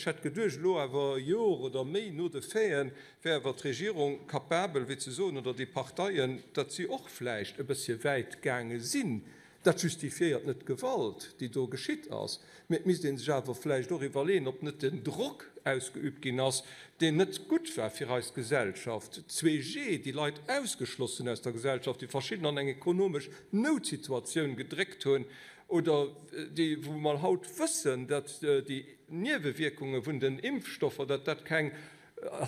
Ech hätt geduecht, elo awer, Jor oder méi no de Faiten, wär awer d'Regierung capabel, fir ze soen, oder déi Parteien, datt si och vläicht e bëssche wäit gaange sinn. Dat justifiéiert net d'Gewalt, déi do geschitt ass, mä et misst ee sech awer vläicht och iwwerleeën, ob net den Drock ausgeübt ginn ass, deen net gutt war fir eis Gesellschaft, 2G, déi Leit ausgeschloss hunn aus der Gesellschaft, déi verschidden an eng ekonomesch Noutsituatioun gedréckt hunn, oder déi, wou mer haut wëssen, datt déi Niewewierkunge vun den Impfstoffer, datt dat keng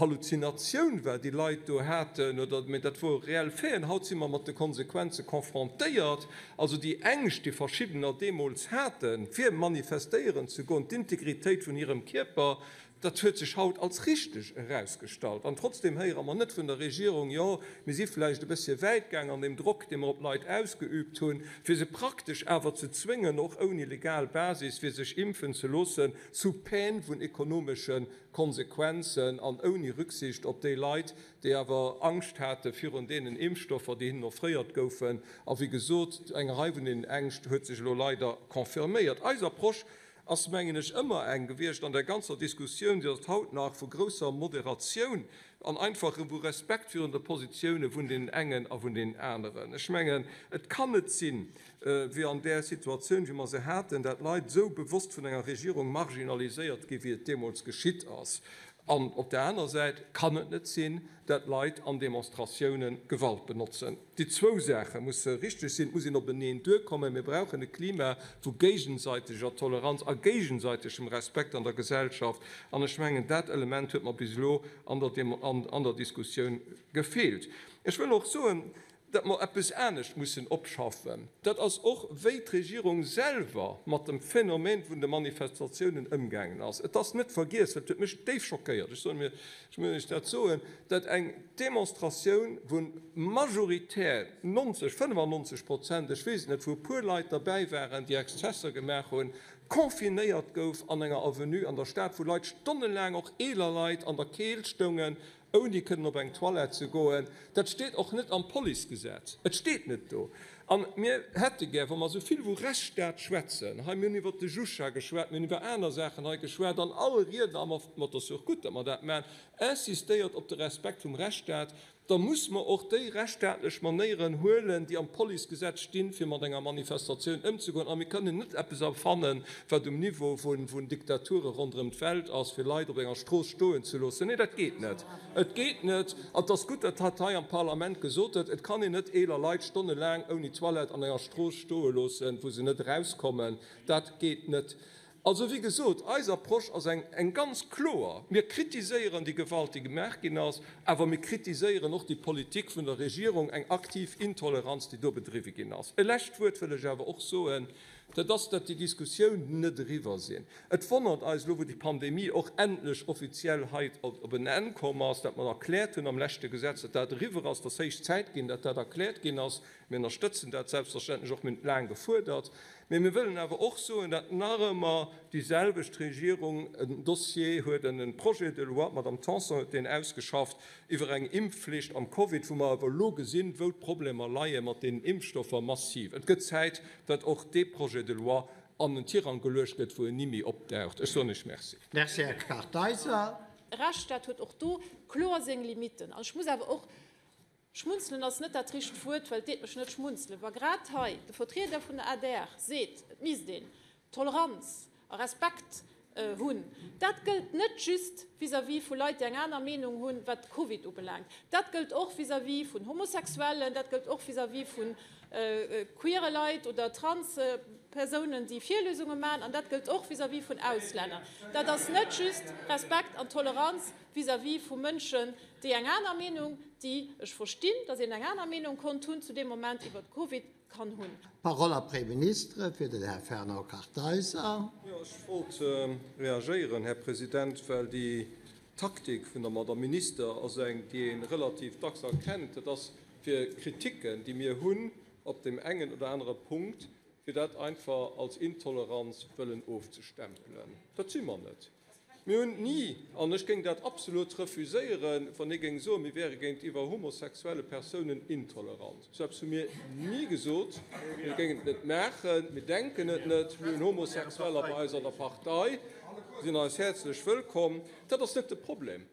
Halluzinatioun war, déi Leit do haten, oder, mee dat wor reell Faiten. Haut si mer mat de Konsequenze confrontéiert. Also déi Ängscht, déi verschiddener deemools haten, fir manifestéieren ze goen, d'Integritéit vun hirem Kierper, dat huet sech haut als richteg erausgestallt. An trotzdem héiere mer net vun der Regierung, jo, mir si vläicht e bëssche wäit gaang an deem Drock, dee mer op d'Leit ausgeübt hunn, fir se praktesch awer ze zwéngen, och ouni legal Basis, fir sech impfen ze loossen, sous peine vun ekonomesche Konsequenzen an ouni Rücksicht op déi Leit, déi awer Angscht hate virun deenen Impfstoffer, déi hinnen offréiert goufen. A wéi gesot, eng Rei vun deenen Ängscht huet sech elo leider confirméiert. Eis Approche ass, mengen ech, ëmmer eng gewiescht an der ganzer Diskussioun, déi ass et haut nach, vu grousser Moderatioun an einfach vu Respekt virun de Positioune vun deenen engen a vun deenen aneren. Ech mengen, et kann net sinn, wéi an där Situatioun, wéi mer se haten, dat Leit esou bewosst vun enger Regierung marginaliséiert ginn, wéi et deemools geschitt ass. An op där aner Säit kann et net sinn, dat Leit an Demonstratioune Gewalt benotzen. Déi zwou Saache musse richteg sinn. Et muss een openeen duerkommen. Mir brauchen e Klima vu géigenseiteger Toleranz a géigenseitegem Respekt an der Gesellschaft. An ech mengen, dat Element huet mer bis elo an der Diskussioun gefeelt. Ech wëll och soen, datt mer eppes anescht mussen opschaffen, dat ass och, wéi d'Regierung selwer mat dem Phänomen vun de Manifestatiounen ëmgaangen ass. Et ass net vergiess, dat huet mech déif schockéiert, ech soen mir, ech muss Iech dat soen, datt eng Demonstratioun, wou majoritär 90, 95 Prozent, ech weess et net, wou e puer Leit derbäi waren, déi Exzesser gemaach hunn, confinéiert gouf an enger Avenue an der Stad, wou Leit stonnelaang, och eeler Leit, an der Keelt stoungen, ouni kënnen op eng Toilette ze goen. Dat steet och net am Policegesetz. Et steet net do. A mir hätte gär, wa mer esou vill vu Rechtsstaat schwätzen hei, mir hunn iwwert de Juscha geschwat, mir hunn iwwer aner Saachen hei geschwat, an all Riedner, a mer, et ass jo och gutt, datt mer dat maachen, insistéiert op de Respekt vum Rechtsstaat, da muss mer och déi rechtsstaatlech Manéieren huelen, déi am Policegesetz stinn, fir mat enger Manifestatioun ëmzegoen. A mir kënnen net eppes erfannen, wat um Niveau vun Diktature ronderëm d'Welt ass, fir Leit op enger Strooss stoen ze loossen. Nee, dat geet net. Et geet net. An et ass gutt, datt hatt hei am Parlament gesot huet, et kann een net eeler Leit stonnelaang ouni Toilette an enger Strooss stoe loossen, wou se net erauskommen. Dat geet net. Also, wéi gesot, eis Approche ass eng eng ganz kloer. Mir kritiséieren déi Gewalt, déi gemaach ginn ass, awer mir kritiséieren och déi Politik vun der Regierung, eng aktiv Intoleranz, déi do bedriwwe ginn ass. E lescht Wuert wëll ech awer och soen, dat ass, datt déi Diskussioun net eriwwer sinn. Et wonnert eis elo, wou déi Pandemie och endlech offiziell hei op en Enn komm ass, dat mer erkläert hunn am leschte Gesetz, datt dat eriwwer ass, dass héich Zäit ginn, datt dat erkläert ginn ass. Mir ënnerstëtzen dat selbstverständlech och, mir hunn et laang gefuerdert. Mee mir wëllen awer och soen, datt nach ëmmer déi selwecht Regierung en Dossier huet, en Projet de loi, d'Madame Tanson huet deen ausgeschafft, iwwer eng Impfflicht am Covid, wou mer awer elo gesinn, wou d'Problemer leie mat deenen Impfstoffer massiv. Et gëtt Zäit, datt och dee Projet de loi an en Tirang geluecht gëtt, wou en ni méi opdaucht. Ech soen Iech Merci. Merci, Här Kartheiser. Rechtsstaat huet och do kloer seng Limiten. An ech muss awer och Schmunzelen ass net dat richtegt Wuert, well et deet mech net schmunzelen, wa grad hei de Vertrieder vun der adr seet, et misst een Toleranz a Respekt hunn. Dat gëllt net just vis-à-vis vu Leit, déi eng aner Meenung hunn, wat Covid ubelaangt. Dat gëllt och vis-à-vis vun Homosexuellen, dat gëllt och vis-à-vis vu queere Leit oder Transpersounen, déi Virliesunge maachen, an dat gëllt och vis-à-vis vun Auslänner. Dat ass net just Respekt an Toleranz vis-à-vis vu Mënschen, déi eng aner Meenung, déi ech verstinn, datt een eng aner Meenung konnt hunn zu deem Moment iwwert Covid, kann hunn. Parole après ministre fir den Här Fernand Kartheiser. Jo, ech wollt reagéieren, Här President, well déi Taktik vun der Madame Minister ass eng, déi ee relativ dacks erkennt. Dat ass, fir Kriticken, déi mir hunn op deem engen oder anere Punkt, fir dat einfach als Intoleranz wëllen ofzestempelen. Dat si mer net. Mir hunn ni, an ech géing dat absolut refuséieren, wann ee géing soen, mir wäre géintiwwer homosexuelle Persounen intolerant. Esou eppes hu mir ni gesot. Mir géingen et net maachen. Mir denken et net. Mir hunn Homosexueller bei eis an der Partei. Si sinn eis häerzlech wëllkomm. Dat ass net de Problem.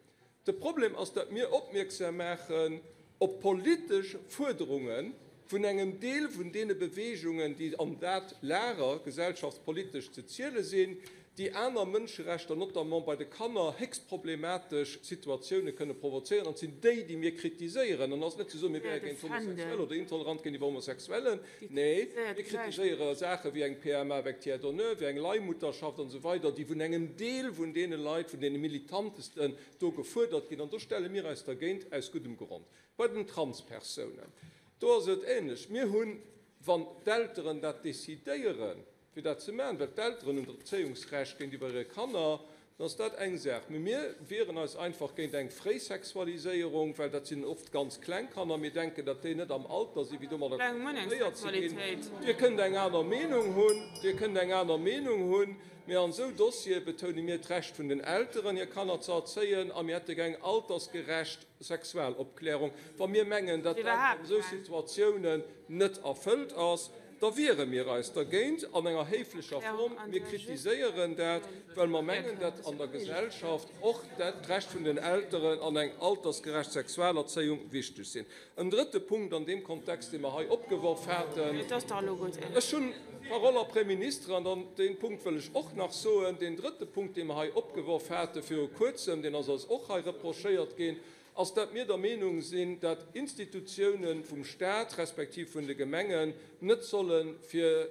De Problem ass, datt mir opmierksam maachen op politesch Fuerderunge vun engem Deel vun deene Beweegungen, déi an dat Lager gesellschaftspolitesch ze ziele sinn, déi aner Mënscherechter, notamment bei de Kanner, héchst problematesch Situatioune kënne provozéieren. An et sinn déi, déi mir kritiséieren. An et ass net ze soen, mir wäre géint Homosexuell oder intolerant géintiwwer Homosexuellen. Nee, mir kritiséiere Saache wéi eng PMA avec tiers donneur, wéi eng Leihmutterschaft an esou weider, déi vun engem Deel vun deene Leit, vun deene Militantesten do gefuerdert ginn. An do stelle mir eis dergéint, aus guddem Grond. Bei den Transpersounen, do ass et ähnlech. Mir hunn, wann d'Elteren dat decidéieren, fir dat ze maachen, well d'Elteren hunn d'Erzéiungsrecht géintiwwer hire Kanner, dann ass dat eng Saach. Mee mir wieren eis einfach géint eng Fréisexualiséierung, well dat sinn oft ganz kleng Kanner. Mir denken, datt déi net am Alter sinn, wéi domadder konfrontéiert ze ginn. Dir kënnt eng aner Meenung hunn, Dir kënnt eng aner Meenung hunn, mee an esou Dossiere betoune mir d'Recht vun den Elteren, hir Kanner ze erzéien, a mir hätte gär eng altersgerecht Sexualopklärung. Wa mir mengen, datt dat an esou Situatiounen net erfëllt ass, da wiere mir eis dergéint an enger héiflecher Form. Mir kritiséieren dat, well mer mengen, datt an der Gesellschaft och d'Recht vun den Elteren an eng altersgerecht Sexualerzéiung wichteg sinn. En drëtte Punkt an deem Kontext, dee mer hei opgeworf haten, ech hunn d'Parole après ministre, an dann dee Punkt wëll ech och nach soen, deen drëtte Punkt, dee mer hei opgeworf hate viru Kuerzem, deen ass eis och hei reprochéiert ginn, ass, dat mir der Meenung sinn, dat Institutiounen vum Stat respektiv vun de Gemengen net solle fir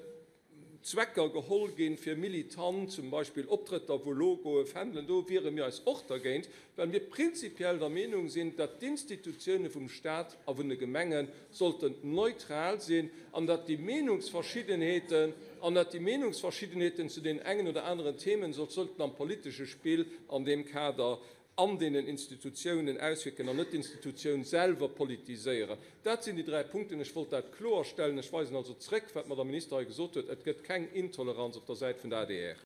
Zwecker geholl ginn, fir militant zum Beispill Optrëtter vu Logoe, Fändelen. Do wiere mir eis och dergéint, well mir prinzipiell der Meenung sinn, dat d'Institutiounen vum Stat a vun de Gemenge sollten neutral sinn an dat déi Meenungsverschiddenheeten an dat déi Meenungsverschiddenheeten zu den engen oder aneren Themen sollten am politesche Spill an deem Kader an deenen Institutiounen auswierken an net d'Institutioun selwer politiséieren. Dat sinn déi dräi Punkten. Ech wollt dat kloerstellen. Ech weisen also zréck, wat d'Madame Minister hei gesot huet, Et gëtt keng Intoleranz op der Säit vun der adr.